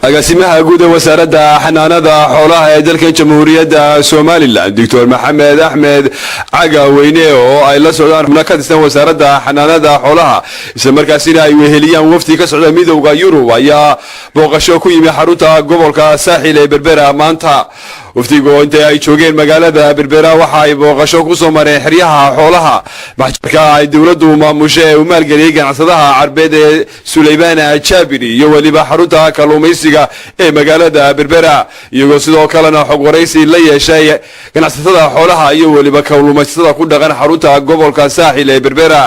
Agaasimaha guud ee Wasaaradda Xanaanada Xoolaha ee dalka Jamhuuriyadda Somaliland, Doctor Maxamed Axmed Cagaweyne, oo ay la socdaan xubno ka tirsan Wasaaradda Xanaanada Xoolaha, islamarkaasina ay weheliyaan wafdi ka socda Midowda Yurub, ayaa booqasho ku yimi xarunta gobolka Saaxil ee Berbera maanta. Wafdigu inta ay joogeen magaalada Berbera waxa ay booqasho ku soo mareen xeryaha xoolaha, maxjarka ay dowladdu maamusho ee uu maalgeliyey ganacsadaha Carbeed ee Sulaymaan Jaabiri, iyo weliba xarunta kalluumaysiga ee magaalada Berbera, iyagoo sidoo kalena xog waraysi la yeeshay ganacsatada xoolaha iyo weliba kalluumaysatada ku dhaqan xarunta gobolka Saaxil ee Berbera.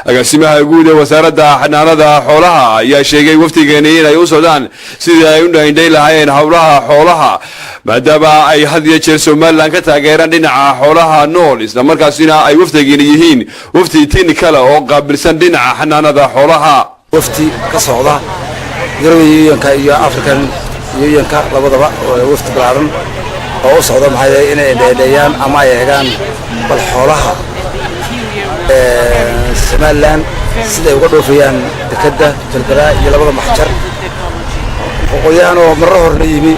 Agaasimaha guud ee Wasaaradda Xanaanada Xoolaha ayaa sheegay wafdigeeni inay u socdaan sidii ay u dhaindhayn lahaayeen howlaha xoolaha, maadaama ay had iyo jeer Somaliland ka taageeraan dhinaca xoolaha nool, islamarkaasina ay wafdigeeni yihiin wafdi technical oo qaabilsan dhinaca xanaanada xoolaha. Wafdi ka socda European Unionka iyo African Unionka labadaba, oo wafdi ballaaran oo u socda maxaa yeelay inay dheedheeyaan ama ay eegaan bal xoolaha Somaliland siday uga dhoofayaan dekadda Berbera iyo labada maxjar. Qoqoyahan oo marar horna yimi,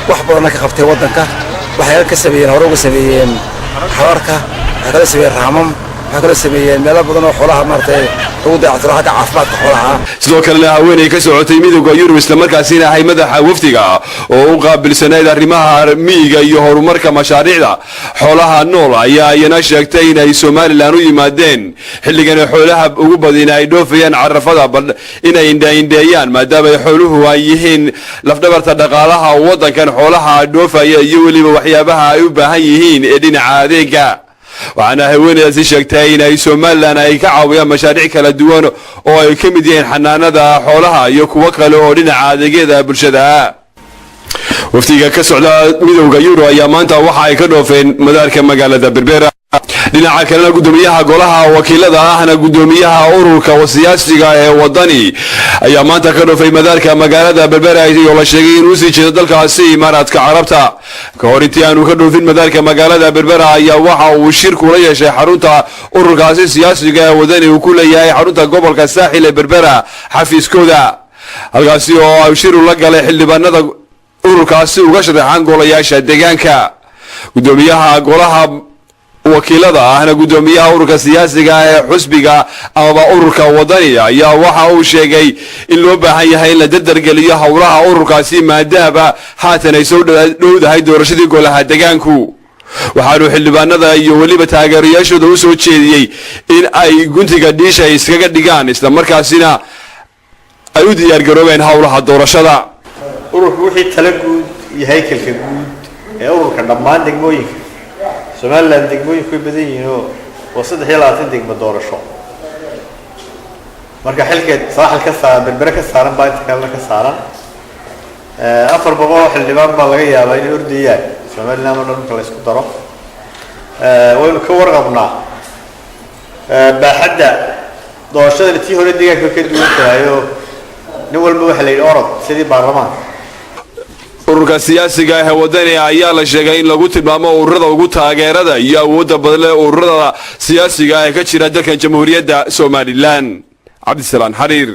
wax badanna ka qabtay waddanka, waxay ka sameeyeen, hore uga sameeyeen xabaarka, waxay kala sameeyeen raamam, waxay kala sameeyeen meelo badan oo xoolaha maaragtay lagu dayactiro xagga caafimaadka xoolaha. Sidoo kalena haweeney ka socotay Midowda Yurub, islamarkaasina ahay madaxa wafdiga oo u qaabilsanayd arrimaha miyiga iyo horumarka mashaariicda xoolaha nool, ayaa iyana sheegtay inay Somaliland u yimaadeen xilligan xoolaha ugu badina ay dhoofayaan carafada, bal inay indhaindheeyaan, maadaama ay xooluhu ay yihiin lafdhabarta dhaqaalaha waddankan, xoolaha dhoofaya iyo weliba waxyaabaha ay u baahan yihiin ee dhinaca adeega. Waxaana haweeneydaasi sheegtay inay Somaliland ay ka caawiyaan mashaariic kala duwan oo ay ka mid yihiin xanaanada xoolaha iyo kuwo kale oo dhinaca adeegyada bulshada. Wafdiga ka socda Midowda Yurub ayaa maanta waxa ay ka dhoofeen madaarka magaalada Berbera. Dhinaca kalena, gudoomiyaha Golaha Wakiilada ahna gudoomiyaha ururka siyaasiga ee Wadani ayaa maanta ka dhoofay madaarka magaalada Berbera, oo la sheegay inuu sii jeedo dalkaasi Imaaraadka Carabta. Ka hor intii aanu ka dhoofin madaarka magaalada Berbera ayaa waxa uu shir kula yeeshay xarunta ururkaasi siyaasiga ee Wadani uu ku leeyahay xarunta gobolka Saaxil ee Berbera xafiiskooda, halkaasi oo shir ula galay xildhibaanada ururkaasi uga sharaxan golayaasha deegaanka. Gudoomiyaha Golaha Wakiilada ahna gudoomiyaha ururka siyaasiga ee xusbiga amaba ururka Wadani ayaa waxa uu sheegay in loo baahan yahay in la dardargeliyo howlaha ururkaasi, maadaama haatan ay soo dhowdahay doorashadii golaha deegaanku. Waxaanu xildhibaanada iyo weliba taageerayaashooda u soo jeediyey in ay guntiga dhiisha iskaga dhigaan, islamarkaasina ay u diyaargaroobeen howlaha doorashada. Ururku wixii tala guud iyo haykalka guud ee ururka dhammaan degmooyinka Somaliland, degmooyinku way badan yihiin oo waa 23 degmo doorasho, marka xilka Saaxil ka saaran, Berbere ka saaran baa inta kalena ka saaran. 400 oo xildhibaan baa laga yaabaa inay ordayaan Somaliland oo dhan marka la isku daro. Waynu ka warqabnaa baaxadda doorashadana tii hore deegaanka ka duwan tahay, oo nin walba waxaa la yidhi orod sidii baarlamaanka. Ururka siyaasiga ee Wadani ayaa la sheegay in lagu tilmaamo ururada ugu taageerada iyo awoodda badan leh ururada siyaasiga ee ka jira dalkan Jamhuuriyadda Somaliland. Cabdisalaan Xariir.